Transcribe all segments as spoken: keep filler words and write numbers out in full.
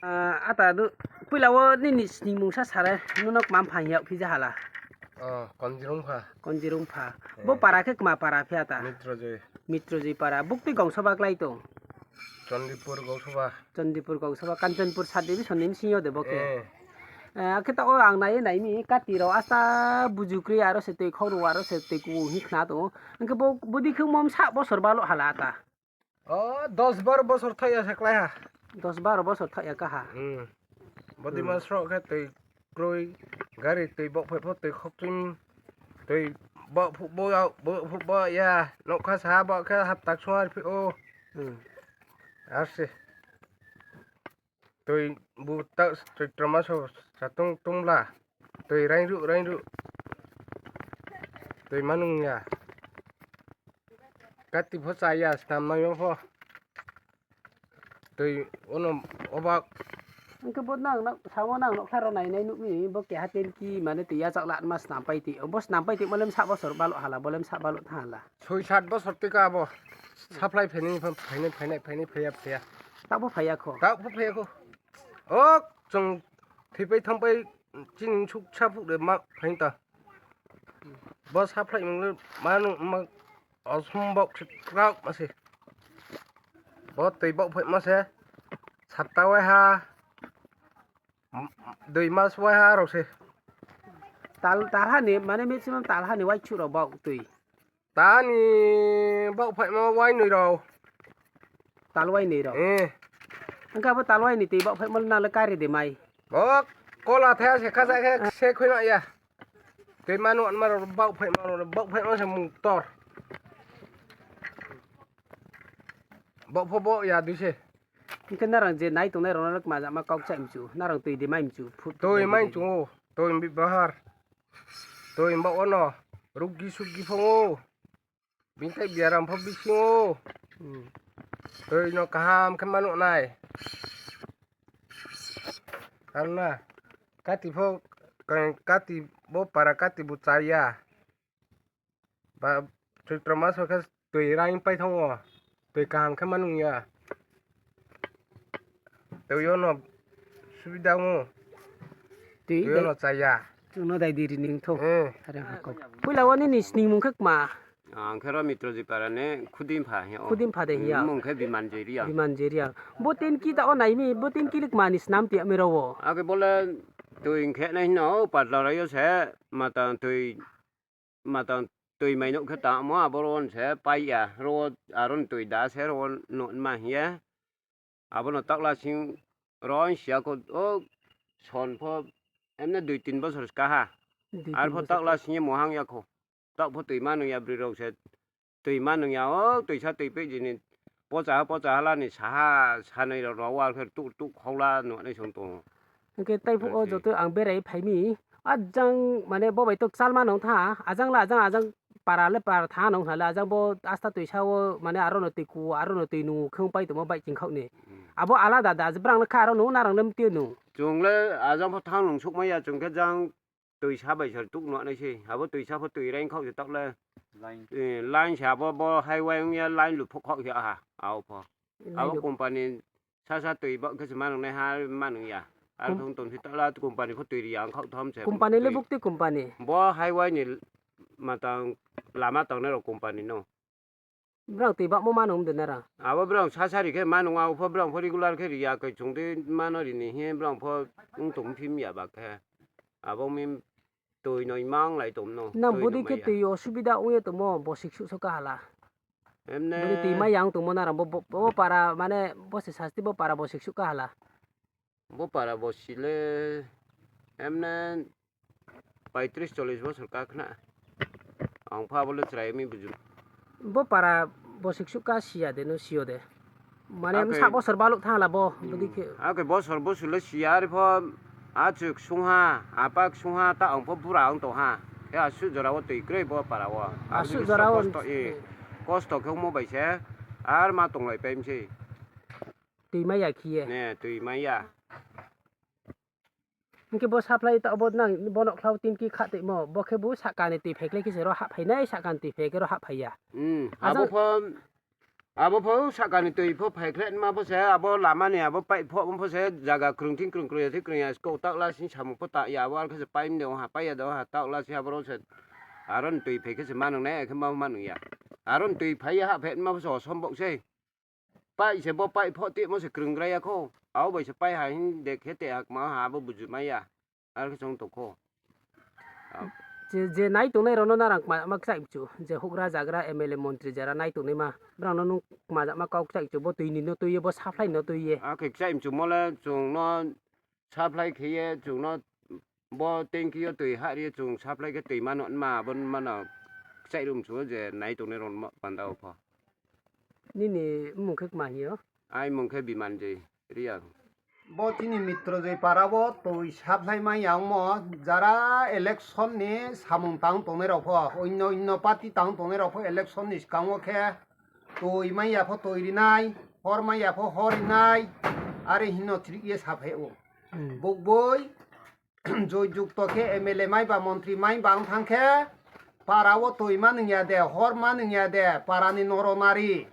Ah, ata du, puila wo nini sningmung sa sare, nono kma mpha hing yag phi ja hala? Oh, Konjirung pha. Konjirung pha. Eh. Bo para khe kma para phi ata? Mitrojoi. Mitrojoi para. Buktui gongsoba klái tong? Chandipur gongsoba. Chandipur gongsoba. Kanchanpur sub division ni bsing yo de bo khe? Eh. Eh, akhe taoh wo ang nai ye nai mi, kati rao asta buju kri aro se tui khau ro aro se tui ku hing khna tong ou. Hing khe bo, bo di khe mo bsa bosor balo hala ata? O, dos baro bosor thaoh ya se klái ha. Dos baro bosor thaoh ya ka ha. Hmm. Bodei ma sroh khe tui kroi, gari tui baoh phai pho tui khokching, tui baoh phuh bo ya, baoh phuh bo ya, nougkha sa bo khe hapta ksung ar phi ou. Hmm. Ar se. Tui bu ta, tui troma so sa tong tong bla. Tui raing ruh, raing ruh. Tui manung ya. Kati pho cha ya, snam nai yo pho. Tui ono obak. Hing khe bo nang, nang, samo nang nougkha rao nai nai nuh mi, bo keha tenki mane tui yachak la ma snam pai ti. Bo snam pai ti, bo le bsa bosor balo hala, bo le bsa balo tha hala. Soi sat bosor tui ka bo. Supply phainai, phainai, phainai, phainai, phaiya, phaiya. Taoh bo phaiya kho. Taoh bo phaiya kho. O, chung thipai thampai chini suk saphuh de ma phai ta. Bo supply mung le ma nung ma osom baoh se kraoh ma se. Bo tui baoh phai ma se. Sapta wai ha. Dui mas wai ha rao se. Tal, talha ni, mane maximum talha ni wai chuh rao baoh tui. Tani baoh phaimo wainoi rao. Tal wainoi rao? Eh. Hing khe abo tal wainoi tui baoh phaimo nang le kari de mai? Bo kola thaya se khaja khe se khuina ya. Tui mano anma rao baoh phaimo rao, baoh phaimo se mung ktor. Baoh pho baoh ya dui se. Hing khe nrang je nai tongnai rao no le kma jama kau kchaih mchu, nrang tui de mai mchu, phut tui mai mchu, tui bi bahar. Tui baoh wo no, rugi sugi phung ou. Bini tei biaram pho bising ou. Hmm. Tui no kaham khe mano nai. Ar na, kati pho, kati bo para kati bu cha ya. Ba, Choitro mas khe tui raing pai thanng ou. Tui kaham khe ma nung ya. Tui yo no subida ong ou. Tui yo no cha ya. Chung no dai di ri ni thou. Hmm. Are ha kau. Poila wo nini sningmung khe kma? Ang khe ro Mitrojoi para ni Khudin pha hing ou. Khudin pha de hing ya. Mung khe Biman Jeriang. Biman Jeriang. Bo tenki ta wo nai mi, bo tenki le kma ni snam ti mi ro wo. Ake bo le tui hing khe nai hing ou, patla rai yo se, matang tui matang tui mai nouh khe tangmo, abo ro wo se pai ya, ro wo aro ni tui da se ro wo nouh ma hing ye. Abo no takla sing ro si ya kho, o son pho emne dui tin bosor ska ha. Ar pho takla sing ye mohang ya kho. Taoh pho tui ma nung ya broi rao se. Tui ma nung ya o, tuisa tui peh jini pocha ha, pocha hala ni saha sanoi rao rao wo ar khe tuh tuh khaula nuh nai song tong ou. Hing khe taiphuh wo joto ang berai phai mi, ajang mane bo bai to kchalma nung tha, ajang la ajang, ajang para le para tha nung hna le, ajang bo asta tuisa wo mane aro no tui ku, aro no tui nung khe ong pai tongmo bai ching khaoh ni. Hmm. Abo alada da, brang le kha aro nung, narang le mtui nung. Chung le ajang pho thanng nung souhmai ya, chung khe jang tuisa bai sar tuh nuh nai se. Abo tuisa pho tui raing khaoh se taoh le. Line. Eh, line se abo bo highway ong ya line lu pho khaoh se aha. Ao pho. Abo company sasa tui ba khe se ma nung nai ha ma nung ya. Ar thung tong se taoh le company pho tui ri ya ang khaoh tham se. Company le bukti company. Bo highway ni matang lama tongnai rao company no. Brang tui bahmo ma nung de nara. Abo brang sasari khe ma nung, abo pho brang pho regular khe ri ya, koi chung de ma no ri ni hing ye brang pho ong tong phim ya ba khe. Abo mi tui noi mang lai tong no. Nang bodi khe tui osubida ong ye tongmo, bosik suh so kahala. Emne. Bodi tui mai ya ong tongmo nara, bo, bo, bo para mane bo se sasti bo para bosik suh kahala. Bo para bosi le emne paitris chollis bosor ka khna. Ang pha bo le chrai mi buju. Bo para bosik suh ka si ya de, no si yo de. Mane sa bosor baluh thanng la bo, bodi khe. Ake bosor bosu le si ya, are pho achuk sungha, apak sungha, ta ang pho bura ang tong ha. Khe asuh jora wo tui kroi bo para wo. Asuh jora wo kosto khe ongmo bai se, ar ma tonglai pai mi sei. Tui mai ya khe ye. Ne, tui mai ya. Hing khe bo supply ta bo nang bo nouhkhla wo tinki kha toimo, bo khe bo sahka ni tui phai khlai khe se ro hahphai nai, sahka ni tui phai khe ro hahphai ya. Hmm, abo pho Abo pho sahka ni tui pho phaikhlai ma pho se, abo lama ni abo pipe pho pho se, zaga krung thing krung, krung ya thing krung ya, skou taoh la sing samung pho ta ya, abo ar khe se pipe de ong ha, pai ya de ong ha, taoh la sing abo rao se. Aro ni tui phai khe se ma nung nai, khe ma ma nung ya. Aro ni tui phai ya ha phe ma pho se osomboh sei. Pai se bo pai pho timo se krung gra ya kho. Abo bai se pai ha hing de khe te ha kma ha abo buju mai ya. Ar khe chung tong kho. Je, je nai tongnai rao no nrang kma ma kchaih mchu, je houhgra zagra M L A montri jera nai tongnaima, brao no nung kma ma kau kchaih mchu, bo tui ni no tui ye, bo supply no tui ye. Akhe kchaih mchumo le chung no supply khe ye, chung no bo tanki yo tui hah ri ye, chung supply khe tui mano ma, abo mano kchaih ri mchu je nai tongnai rao no panda wo pho. Nini mmung khe kma hing yo? Ai mung khe Bimanjoi Reang. Bo chini Mitrojoi para wo tui supply mai ya ongmo, jara election ni samung tang tongnai rao pho, onno onno party tang tongnai rao pho election ni skang wo khe tui mai ya pho tui ri nai, hor mai ya pho hor ri nai, are hing no chrih ye saphai ou. Bukboi joi jukto khe M L A mai ba montri mai ba ong thanng khe, para wo tui ma nung ya de, hor ma nung ya de, para ni noro nari,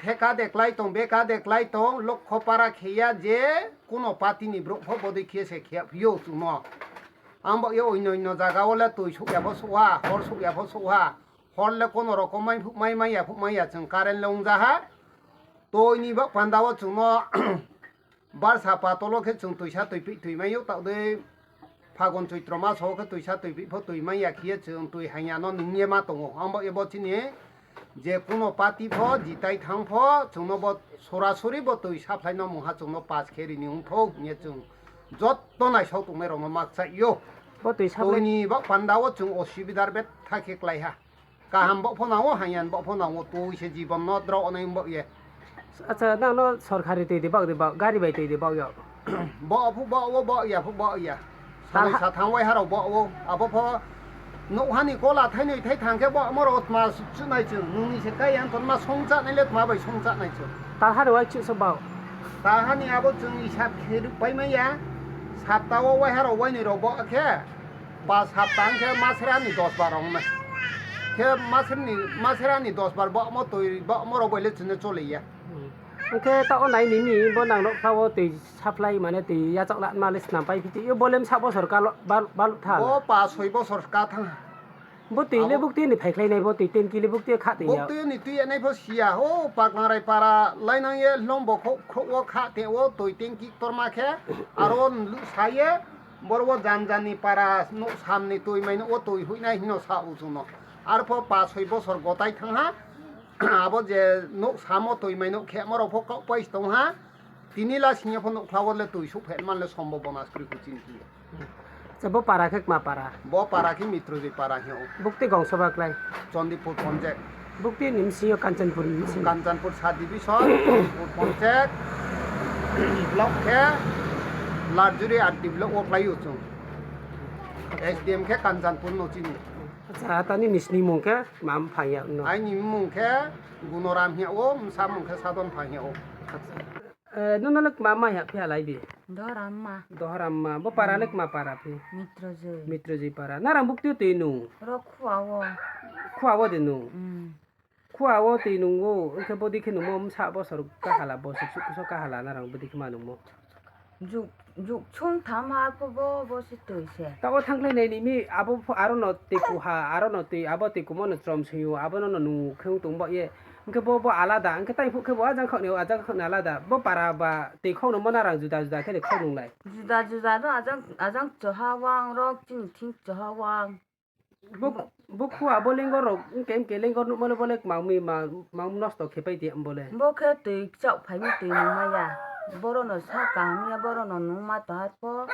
theka de klái tong, beka de klái tong, lokho para khe ya je kuno party ni brouh pho bodei khe se khe phi ou chung no. Ang bo ye onno onno zaga wo le tui souh ya pho souh ha, hor souh ya pho souh ha. Hor le kuno rokom mai phuh mai, mai ya phuh mai ya, chung current le ong ja ha. Tui ni baoh panda wo chung no barsa patol wo khe chung tuisa tuiphih tui mai ou, taoh dei Phagun Choitro maso wo khe tuisa tuiphih pho tui mai ya khe ye chung tui hang ya no nung ye ma tong ou. Ang bo ye bo chini je kuno party pho jitai thanng pho chung no bo sorasori bo tui supply no mungha chung no pass khe ri ni ong thou hing ye chung joto naisao tongnai rao no ma kchaih ou. Bo tui supply ni baoh panda wo chung osubidar betha khe klái ha. Kaham bo pho nang ou, hangyan bo pho nang ou, tui se jibon no drao nai bo ye. Acha, nang no sorkari tui de baoh de baoh, gari bai tui de baoh yag? Bo phuh bo wo, bo ya phuh bo ya. Saloi sathang waiha rao bo wo, abo pho nouhha ni kola thainoi thaithang khe bo mo rao tma chuhnai chung, nung ni se kai ang tonma songchánai le tma bai songchánai chung. Talha ni waichuh se baoh? Talha ni abo chung isab khe ruhpai mai ya, sapta wo waiha rao wainoi rao bo khe, pa sapta ong khe masera ni dos bar ong nai. Khe masera ni, masera ni dos bar bo mo tui, bo mo rao bai le chung no chole ya. Ong khe taoh wo nai ni mi, bo nang nouhkha wo tui supply mane tui yachaoh la ma le snam pai phi ti, yo bo le bsa bosor ka lo, ba, baluh tha. Bo pa soi bosor ka thanng. Bo tui le bukti ni phaikhlai nai, bo tui tanki le bukti kha tui ya. Bukti ni tui ya nai pho si ya, o Paknangrai para lainang ye lombo khrouh khrouh wo kha te wo tui tanki ktorma khe, aro luhsa ye, boro wo jan jan ni para nouh sam ni tui mai nouh wo tui hoihnai hing no sa ou chung no. Arpho pa soi bosor gotai thanng ha, abo je nouh sam wo tui mai nouh khemo rao pho kaohpai se tong ha, tini la sing ye pho nouhkhla wo le tui souhphaima le sombobona se kroi kho chini thing yo. Acha, bo para khe kma para? Bo para khe Mitrojoi para hing ou. Bukti gongsoba klái? Chandipur Panchayat. Bukti ni bsing yo Kanchanpur ni bsing? Kanchanpur sub division, Chandipur Panchayat, block khe Larjuri R D block wo klái ou chung. S D M khe Kanchanpur no chini. Acha, tani nini mmung khe ma mphang ya no? Aini mmung khe Gunoram hing yag ou, bsa mmung khe Sadon Pha hing yag ou. Nung no le kma ma hing ya phi halai bi? Dohoramma. Dohoramma. Bo para le kma para phi? Mitrojoi. Mitrojoi para. Nrang bukti yo tui nung? Ro khua wo. Khua wo de nung? Khua wo tui nung ou, ong khe bodei khe nungmo bsa bosor kahala, bosor suh kuso kahala nrang bodei khe ma nungmo? Juk, juk sung tham ha pho bo, bo se tui se. Taoh wo thanngkhlai nai ni mi, abo pho aro no tui ku ha, aro no tui, abo tui kumo no chrom soi ou, abo no no nung khe ong tong bo ye. Ong khe bo, bo alada, ong khe tai phuh khe bo ajang khaoh ni, ajang khaoh ni alada. Bo para ba tui khau no mo nrang juda juda khe de khau nunglai? Juda juda no ajang, ajang choha wang, rok chini thing choha wang. Bo, bo khua bo lengor rok, mke mke lengor nuhmo le bo le kmang mi ma, mang nosto khe pai ti bo le. Bo khe tui kchaoh phai mi tui nungmai ya. Boro no sa kaham ya, boro no nungma tong ha pho.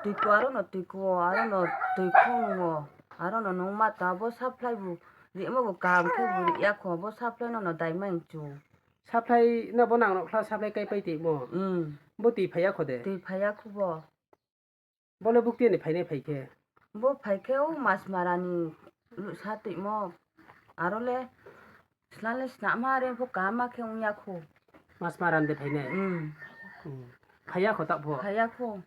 Tui ku aro no tui ku wo, aro no tui khong wo, aro no nungma tong ha, bo supply bu rimo bu kaham khe bu ri ya kho, bo supply no no dai mai chu. Supply no bo nang no khla supply kai pai ti mo? Bo tui phai ya kho de? Tui phai ya kho bo. Bo le bukti ni phainai phai khe? Bo phai khe o Masmara ni luhsa tuimo. Aro le sla le snama re pho kaham khe ong ya kho. Masmara ni de phainai? Phai ya kho taoh pho? Phai ya kho.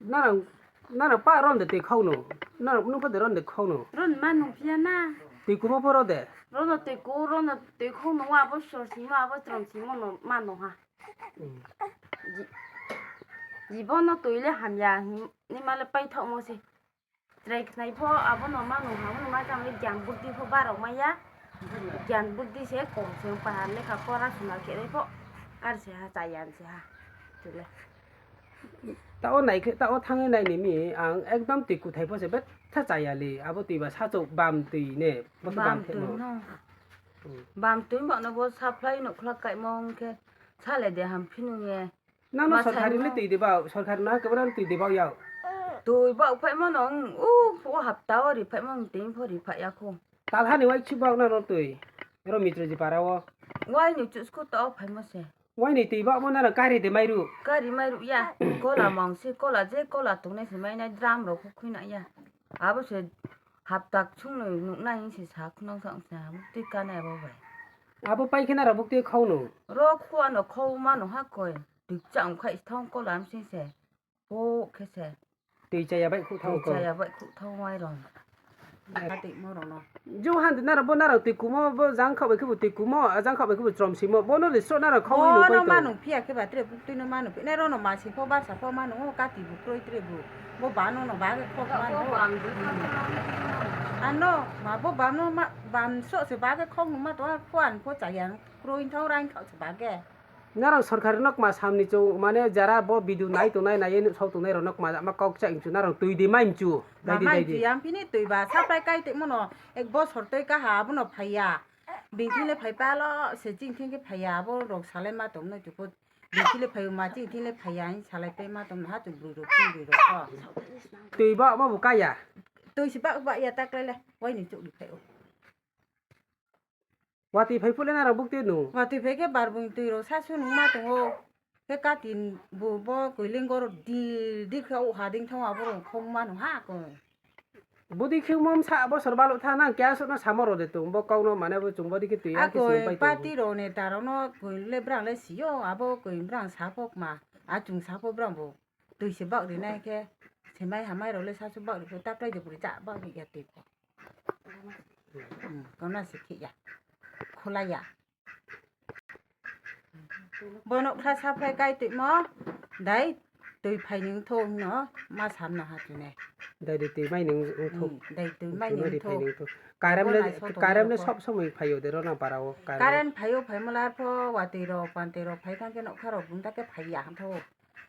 Nrang, nrang pa ron de tui khau no? Nrang nung pho de ron de khau no? Ron ma nung phi ya na. Tui kumo pho ro de? Rono tui ku, rono tui khou nung abo sor simo, abo chrom simo no ma nung ha. Hmm. Ji-, jibo no tui le hamya him-, ni ma le paithaohmo se. Chrai khnai pho abo no ma nung ha, abo no ma chang le gyan buddi pho barao mai ya. Gyan buddi se kom se pai ha, lekha pora suna khe nai pho. Ar se ha, chaya se ha. Tui le. Tao nai khe, tao thanng ye nai ni mi, ang ekdom tui kuthai pho se betha chaya le, abo tui ba sachouh bam tui ne, bo to bam Bam tui no. Hmm. Bam tui ba no bo supply no khla kaimo hing khe, sale de hamphi nung ye. Nang no sorkari le tui de ba, sorkari no khe bo no tui de ba yag. Tui ba phaimo no, u, o hapta o ri phaimo, tui pho ri phai ya kho. Talha ni wai chi ba nang no tui, ro Mitroji para o. Wai ni chusko to phaimo se. Wai ni tui ba mo nang no kari de mairuh. Kari mairuh ya. Kola mang se, kola je kola tongnai se mainai drum rao kho khuinai ya. Abo se hapta ksung no nuhnai hing se sa khunang sa ong se abo tui kanai abo bai. Abo pai khe nang rao buktui khau no. Ro khua no khau ma no ha koi. Tui kchang khai thang kola msing se. Bo khe se. Tui chaya bai khuh thang Tui ko. Chaya bai khuh thang wai rong. Khatimo rong no. Jung han di nang rao bo nang rao tui kumo, bo jangkhaoh bai khe bo tui kumo, a jangkhaoh bai khe bo chrom simo, bo no le sroh nang rao khau Bo no ma nung phi ya khe ba tre buktui no ma nung phi. Nai ro no ma sing pho ba sa pho ma nung o kati bu kroi tre bu. Bo ba no no ba khe khau ma nung. Ano, ma bo bam no ma, bam sroh se ba khe khau nung ma tong, pho an pho chaya kroi thang raing khaoh se ba khe. Nrao sorkari no kma sam ni chung, mane jara bo video nai tongnai, nai ye nuhsao tongnai rao no kma ma kau kchaih mchu, nrao tui di mai mchu. Dai di, dai di. Yang phini tui ba, supply kai tongmo no, ek bosor tui kaha, abo no phai ya. Bini thing le phai palo, se chini thing khe phai ya, abo rao salai ma tongmo no chuko. Bini thing le phai o ma, chini thing le phai ya, hing salai pai ma tongmo ha chung broi rao, phini broi rao. Tui ba, ma bu kai ya. Tui si ba, ba ya ta klai le, wai ni chouh ri phai o. Watoi phai phuh le nrao buktui no. Watoi phai khe barbung tui rao sasu nung ma tong o. Khe kati bu bo koiling gor di, di khe o ha ding thang abo rao khong ma nung ha koi. Bodi khe mo msa bosor baluh tha nang keha suh no samo rao de tong bo kau no mane bo chung bodi khe tui ya khe Akoi sini pai tong. Party rao neta rao no koi le brang le si yo, abo koi brang sa pho kma, a chung sa pho brang bo. Tui se bak ri nai khe, semai hamai rao le sasu bak ri pho, ta klai de bri ja bak ri ya tui pho. Hmm, kau no se khe ya. Khula ya. Bo no kha supply kai tuimo, dai tui phai ni ongthou no, ma sam no ha tui nai. Dai di tui mai ni ongthou. Hmm, dai tui mai ni ongthou. Current le, current le sob somoi phai yo de ro nang para o, current. Current phai yo, phaimo lar pho, watoi rao, pantoi rao phai thang khe nougkha rao bung ta khe phai ya hang thou.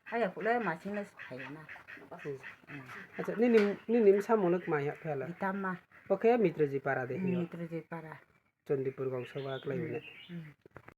Haya phuh le masing le phai ya na. Hmm. Hmm. Acha, nini, nini bsamung le kma ya phi ya la? Gitama. Bo khe Mitroji para de hing yo. Mitroji para. Chandipur gangsoba klai Hmm. ne. Hmm.